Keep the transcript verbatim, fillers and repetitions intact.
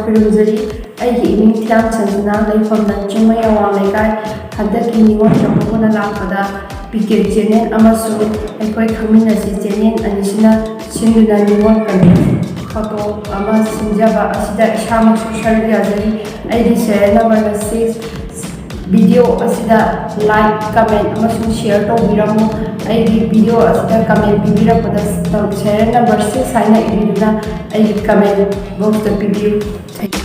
ꯈꯨꯔꯨꯝꯖꯔꯤ꯫ ꯑꯩꯒꯤ ꯏꯃꯤꯡ ꯊꯤꯌꯥꯝ ꯁꯟꯖꯅꯥ, ꯂꯩꯐꯝꯅ ꯆꯤꯡꯃꯩ ꯑꯋꯥꯡ ꯂꯩꯀꯥꯏ꯫ ꯍꯟꯗꯛꯀꯤ ꯅꯤꯉꯣꯜ ꯆꯥꯛꯀꯧꯕꯅ ꯂꯥꯛꯄꯗ ꯄꯤ ꯀꯦ ꯆꯦꯅꯦꯜ ꯑꯃꯁꯨꯡ ꯑꯩꯈꯣꯏ ꯈꯪꯃꯤꯟꯅꯁꯤ ꯆꯦꯅꯦꯜ ꯑꯅꯤꯁꯤꯅ ꯁꯤꯟꯗꯨꯅ ꯅꯤꯉꯣꯜ ꯀꯟꯐ꯭ꯔꯦꯟꯁ ꯐꯣꯇꯣ ꯑꯃ ꯁꯤꯟꯖꯕ ꯑꯁꯤꯗ ꯏꯁꯥꯃꯛꯁꯨ ꯁꯔꯨꯛ ꯌꯥꯖꯔꯤ꯫ ꯑꯩꯒꯤ ꯁꯦꯔꯤꯌꯦꯜ ꯅꯝꯕꯔꯅ ꯁꯤꯛꯁ꯫ ꯚꯤꯗꯤꯑꯣ ꯑꯁꯤꯗ ꯂꯥꯏꯛ, ꯀꯃꯦꯟ ꯑꯃꯁꯨꯡ ꯁꯤꯌꯔ ꯇꯧꯕꯤꯔꯝꯃꯨ꯫ ꯑꯩꯒꯤ ꯚꯤꯗꯤꯑꯣ ꯑꯁꯤꯗ ꯀꯃꯦꯟ ꯄꯤꯕꯤꯔꯛꯄꯗ ꯁꯦꯔꯤꯌꯦꯜ ꯅꯝꯕꯔ ꯁꯤꯛꯁ ꯍꯥꯏꯅ ꯏꯕꯤꯗꯨꯅ ꯑꯩꯒꯤ ꯀꯃꯦꯟ ꯕꯣꯛꯁꯇ ꯄꯤꯕꯤꯌꯨ꯫ Thank you.